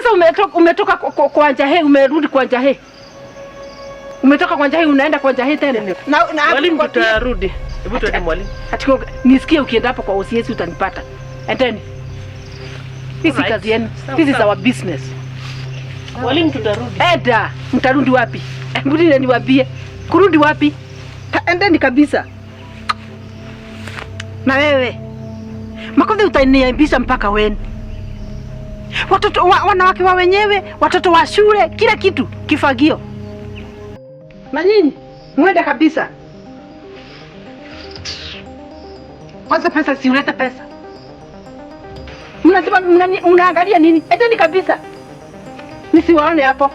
Sasa umetoka kwa Njahe, umerudi kwa Njahe. Umetoka kwa Njahe unaenda kwa Njahe tena. Na Mwalimu, tutarudi. Hebu tuende mwalimu. Ati nisikie ukienda hapo kwa OCS utanipata. Endeni. Hii si kazi yenu. This is our business. Mwalimu, tutarudi. Eda, mtarudi wapi? Hebu niwaambie. Kurudi wapi? Endeni kabisa. Na wewe Makothi utaniaibisha mpaka weni. Watoto wanawake wa wenyewe, watoto wa shule, kila kitu kifagio. Na nyinyi mwende kabisa. Kwanza pesa, si ulete pesa. Mnasema mnaangalia nini? Endeni kabisa. Nisiwaone hapo.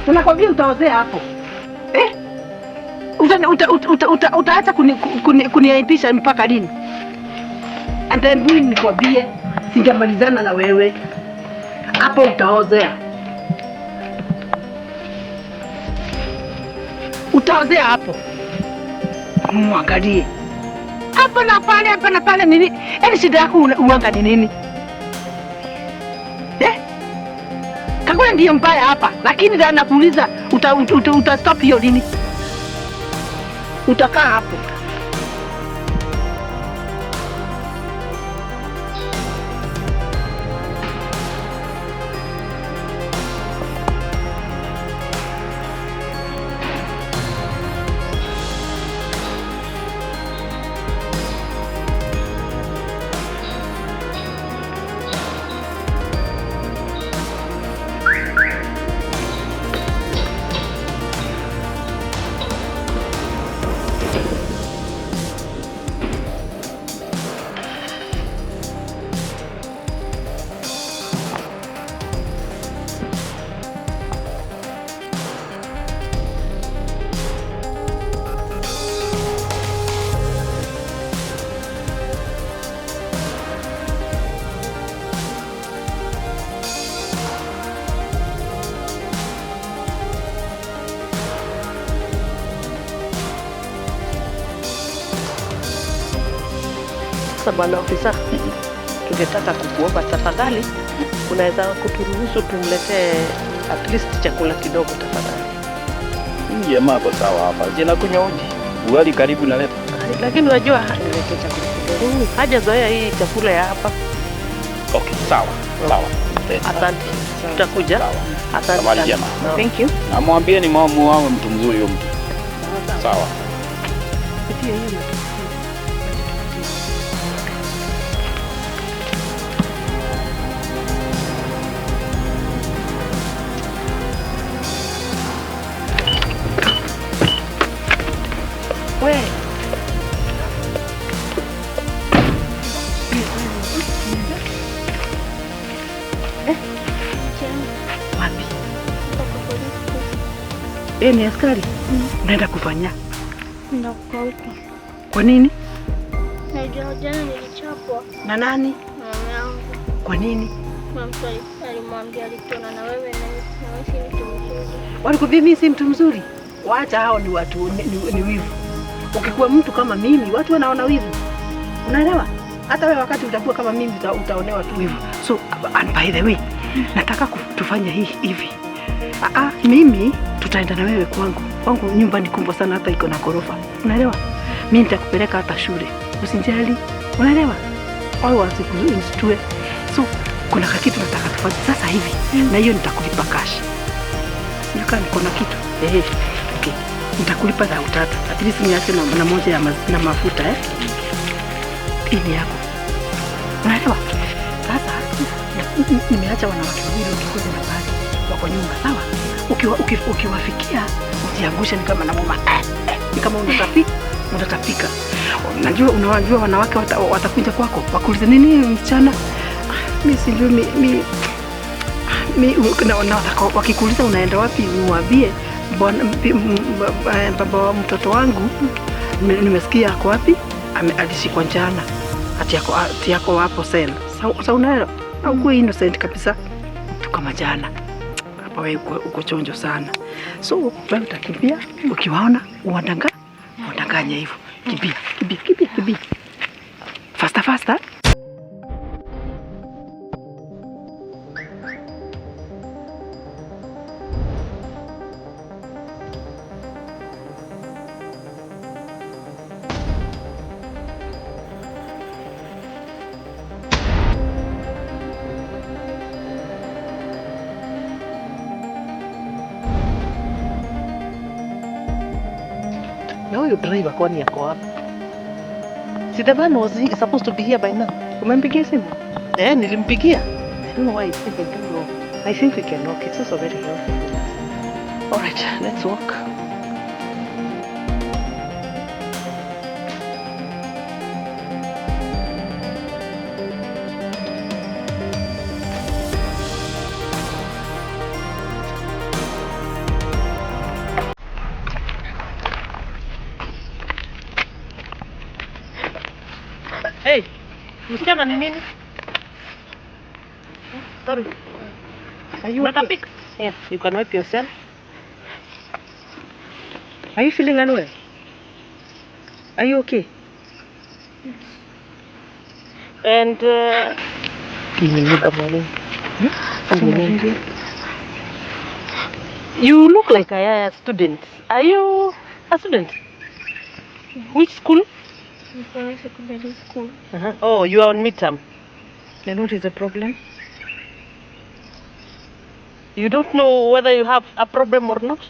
Nakwambia utaozea hapo. Eh? Utaacha kuniaibisha mpaka lini? And then mimi nikwambie sijamalizana na wewe. Hapo utaozea. Utaozea hapo. Muangalie. Hapa na pale, hapa na pale nini? Yaani shida yako uanga ni nini? Eh? Kagwe ndiyo mbaya hapa, lakini nakuuliza uta stop hiyo lini? Utakaa hapo. Sasa bwana ofisa, tungetaka kukuomba tafadhali, unaweza kuturuhusu tumletee at least chakula kidogo tafadhali? Jamaa ako sawa hapa. Jina kunywa uji. Ugali karibu naleta. Lakini unajua niletee chakula kidogo. Hajazoea hii chakula ya hapa. Okay, sawa. Sawa. Asante. Tutakuja. Asante. Habari njema. Thank you. Namwambie ni mamu wawe mtu mzuri huyo mtu. Sawa. Pitia hiyo. We. Wapi? Ni askari? Unaenda kufanya? Kwa nini? Najua jana nilichapwa. Na nani? Mama yangu. Kwa nini? Mama alimwambia alituona na wewe na wewe si mtu mzuri. Walikwambia mimi si mtu mzuri? Wacha hao ni watu ni wivu. Ukikuwa mtu kama mimi, watu wanaona wivu. Unaelewa? Hata wewe wakati utakuwa kama mimi utaonewa tu wivu. So, and by the way, nataka tufanye hii hivi. Mimi tutaenda na wewe kwangu. Kwangu nyumba ni kubwa sana, hata iko na ghorofa. Unaelewa? Mimi nitakupeleka hata shule. Usijali. Unaelewa? Au wasikushtuwe. So, kuna kitu nataka tufanye sasa hivi. Na hiyo nitakulipa cash. Sijui niko na kitu. Okay. Nitakulipa za utatu. At least niache na moja ya na mafuta Hii ni yako. Unaelewa? Sasa nimeacha wanawake wawili wakikuja na pale wako nyumba, sawa? Ukiwafikia ujiangushe ni kama na mama. Ni kama unatapika. Unajua unawajua wanawake watakuja kwako wakuulize nini msichana? Mimi sijui mi na wakikuuliza unaenda wapi uwaambie bwana baba wa mtoto wangu nimesikia ako wapi, alishikwa jana, ati yako hapo cell. Sasa unaelewa? Au kuwa innocent kabisa tu kama jana. Hapa wewe uko chonjo sana. So wewe utakimbia ukiwaona uandanganye hivyo. Kimbia, kimbia, kimbia, kimbia. Faster, faster. Huyu driver kwani ako wapi? See, the man was supposed to be here by now. Umempigia simu? Eh, nilimpigia. I don't know why it's taking too long. I think we can walk. It's also very healthy for us. All right, let's walk. Hey, msichana ni nini? Sorry. Are you okay? Unatapika? Yeah, you can wipe yourself. Are you feeling unwell? Are you okay? And mwalimu. You look like a student. Are you a student? Which school? Mkono Secondary School. Oh, you are on midterm. Then what is the problem? You don't know whether you have a problem or not?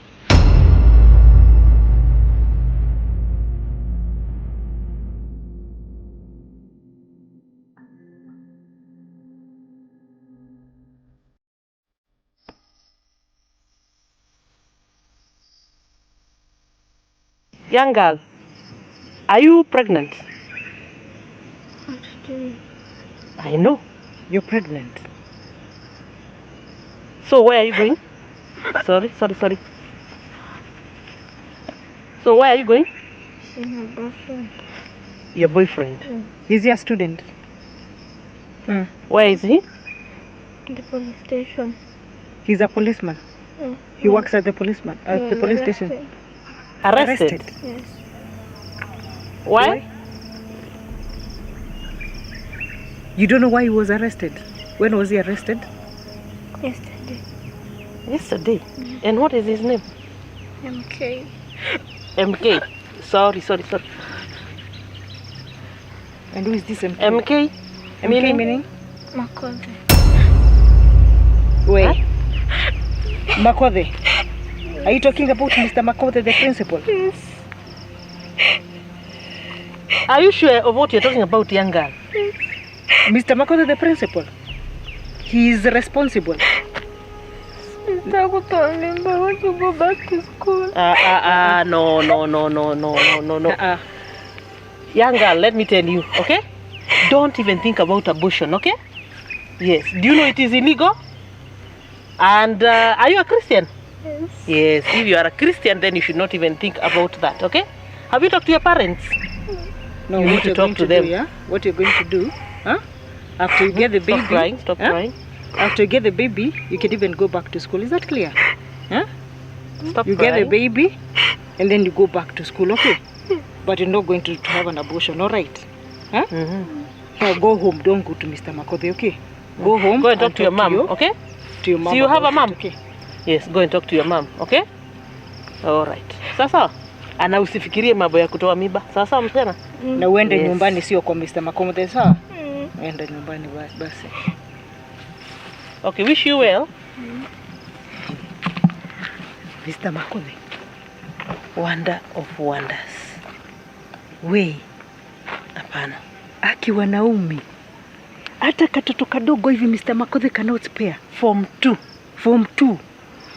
Young girl, are you pregnant? Hatujui. I know. You're pregnant. So where are you going? Sorry, sorry, sorry. So where are you going? See my boyfriend. Your boyfriend. Is he a student? Where is he? The police station. He's a policeman. Mm. He works at the policeman at He the was police station. arrested. Arrested. Yes. Why? You don't know why he was arrested? When was he arrested? Yesterday. Yesterday. And what is his name? MK. MK. Sorry, sorry, sorry. And who is this MK? MK? MK Meaning? meaning? Makoze. Wait. Makothe. Are you talking about Mr. Makothe, the principal? Yes. Are you sure of what you're talking about, young girl? Mr. Makothe, the principal. He is responsible. Nataka kutoa mimba. I want to go back to school. No, no, no, no, no, no, no, no. Uh-uh. Young girl, let me tell you, okay? Don't even think about abortion, okay? Yes. Do you know it is illegal? And are you a Christian? Yes. Yes. If you are a Christian, then you should not even think about that, okay? Have you talked to your parents? No, You need what to you're talk going to do, them. yeah? What you're going to do, huh? After you get the baby, Stop crying. Stop huh? crying. After you get the baby, you can even go back to school. Is that clear? Huh? Stop You get the crying. baby, and then you go back to school, okay? But you're not going to have an abortion, all right? Huh? Mhm. Now go home. Don't go to Mr. Makothe, okay? Go home. Go and talk to your mom, okay? To your mom. So you have a about mom? it, okay? Yes, go and talk to your mom, okay? All right. Sasa ana usifikirie mambo ya kutoa mimba. Sasa msichana? Na uende Yes. nyumbani, sio kwa Mr. Makothe, sawa? Mm. Enda nyumbani basi. Okay, wish you well. Mr. Makothe. Wonder of wonders. We, Hapana. aki wanaume. Hata katoto kadogo hivi Mr. Makothe cannot spare. Form 2. Form 2.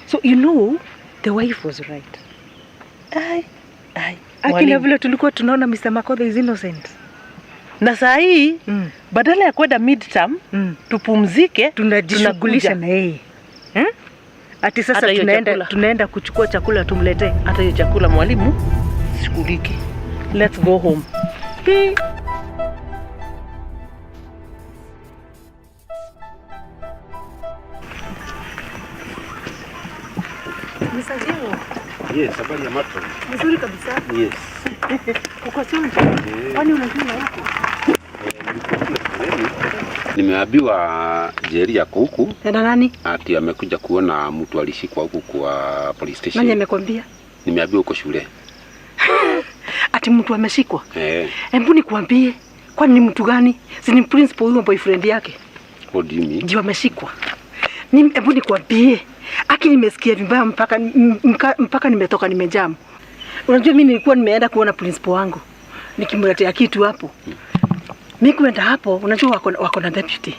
So you know the wife was right. Ai. Ai. Akina Mwalimu. vile tulikuwa tunaona Mr. Makothe is innocent. Na saa hii badala ya kwenda midterm tupumzike, Tunajishughulisha tunakuja. na yeye. Eh? Ati sasa Hata hiyo tunaenda chakula. tunaenda kuchukua chakula tumletee. Hata hiyo chakula mwalimu shughuliki. Let's go home. Hii. Mr. Jingo, Yes, habari ya matron. mzuri kabisa. Yes. Uko chonjo? Kwani unajua yako? Nimeambiwa Jerry yako huku Tena nani? ati amekuja kuona mtu alishikwa huku kwa police Nani station. amekwambia? Nimeambiwa huko shule. Ati mtu ameshikwa? Eh, Hebu nikuambie, kwani ni mtu gani? Si ni principal huyo boyfriend yake? what do you mean? Ndio ameshikwa. Ni hebu nikwambie, aki nimesikia vibaya mpaka mpaka nimetoka nimejam. Unajua mimi nilikuwa nimeenda kuona principal wangu nikimletea kitu hapo. Mimi kwenda hapo, unajua wako na deputy.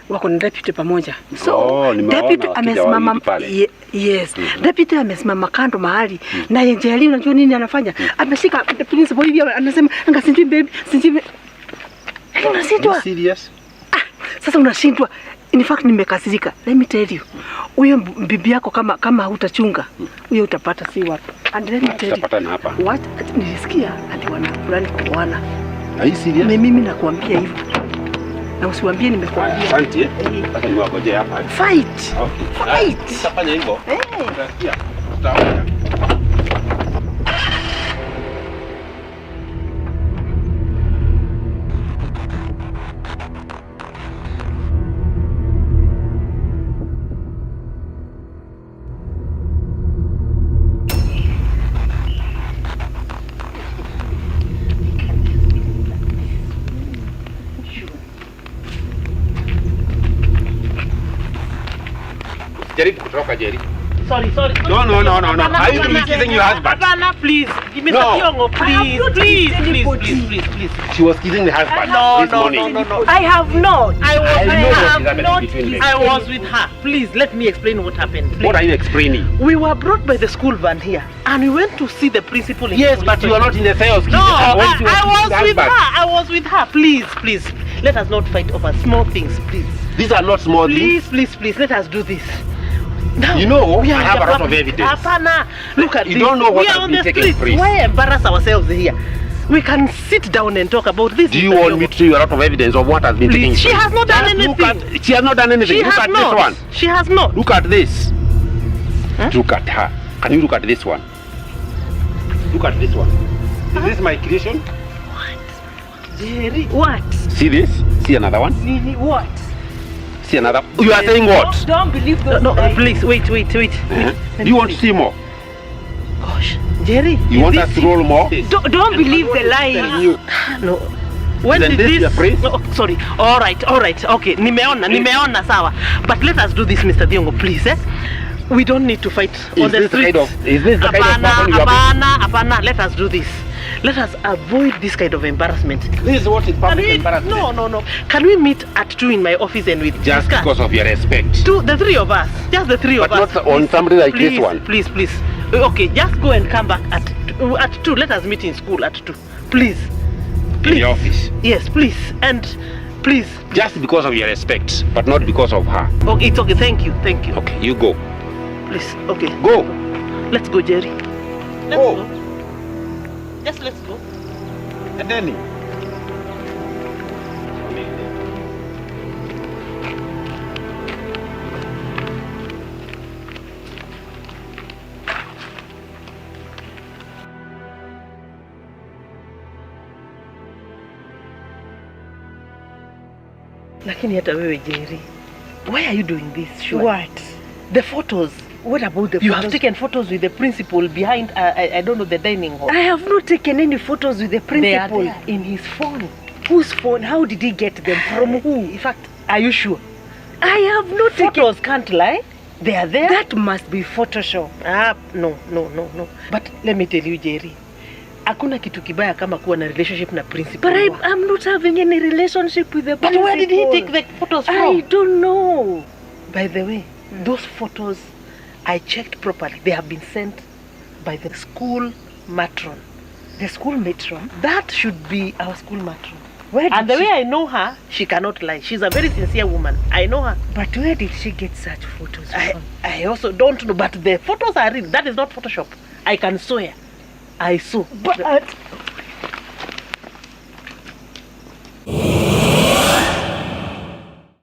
Wako na deputy pamoja. So Oh, nimewaona deputy wakija amesimama wawili pale. Yes. Deputy amesimama kando mahali na Njeri, unajua nini anafanya? Ameshika the principal hivi anasema anga sijui baby, sijui. Are Unashindwa. you serious? Sasa unashindwa. In fact nimekasirika. Let me tell you. Huyo bibi yako kama hutachunga, huyo utapata si wapi. And let me tell you. Tutapatana hapa. What nilisikia ati wana fulani kuoana. Are you serious? Mimi nakuambia hivyo. Na usiwaambie nimekuambia. Asante. Sasa niwagojee hapa. Fight. Okay. Fight. Tutafanya hivyo. Eh. Tutasikia. Tutaona. Jaribu kutoroka Jerry. Sorry, sorry. No, no, no, no, no. Hapana, Are you hapana. kissing your husband? Hapana, please. Mr. No. Thiongo, please, not please, kissed please, anybody. please, please, please. She was kissing the husband No, this no, morning. no, no, no. I have not. I was, I know what is have happening not between them. I was with her. Please, let me explain what happened. Please. What are you explaining? We were brought by the school van here, and we went to see the principal. In Yes, the but police you are not in the sales. No, when she I kissing was the with husband. her. I was with her. Please, please, let us not fight over small things, please. These are not small things. Please, please, please, let us do this. Now, You know, we are I have in the a lot of public. evidence. Hapana, look at You this. don't know what We are has on been the taking streets. place. Why embarrass ourselves here? We can sit down and talk about this. Do you Mr. want me Thiongo. to show you a lot of evidence of what has been Please, taking she place? has not done Just look anything. at, she has not done anything. She Look has at not. this one. She has not. Look at this. Look at her. Can you look at this one? Look at this one. Is this my creation? Jerry. What? See this? See another one? Nini, what? See another? You are saying what? Don't believe No, those no, lies. please, wait, wait, wait. Uh-huh. Do you want to see more? Gosh, Jerry. You is want this us to roll more? Don't believe the lies. You. No. When Isn't did this this? your phrase? No, sorry. All right, all right. Okay, nimeona, nimeona, sawa. But let us do this, Mr. Thiongo, please. Eh? We don't need to fight Is on the this the streets. kind of is this the kind of Hapana, person you are? hapana, hapana. Let us do this. Let us avoid this kind of embarrassment. This is what is Can public we, embarrassment. no, no, no. Can we meet at 2 in my office and we Just discuss? because of your respect. Two, the three of us. Just the three But of us. not on somebody like please, this one. Please, please. Okay, just go and come back at 2. Let us meet in school at 2. Please. In Please. the office. Yes, please. And please. Just because of your respect, but not because of her. Okay, it's okay. Thank you. Thank you. Okay, you go. Please. Okay. Go. Let's go, Jerry. Let's Go. go. Just let's go. And then Lakini hata wewe Jerry, why are you doing this? Sure. What? The photos. What about the You photos? have taken photos with the principal behind, I don't know, the dining hall. I have not taken any photos with the They are principal. there in his phone. Whose phone? How did he get them? From who? In fact, are you sure? I have not taken. Photos can't lie. They are there. That must be Photoshop. Ah, no, no, no, no. But let me tell you, Jerry, hakuna kitu kibaya kama kuwa na relationship na principal. But I'm not having any relationship with the But principal. where did he take the photos from? I don't know. By the way, those photos, I checked properly. They have been sent by the school matron. The school matron? That should be our school matron. Where did And the she, way I know her, she cannot lie. She's a very sincere woman. I know her. But where did she get such photos from? I also don't know, but the photos are real. That is not Photoshop. I can swear. I saw. But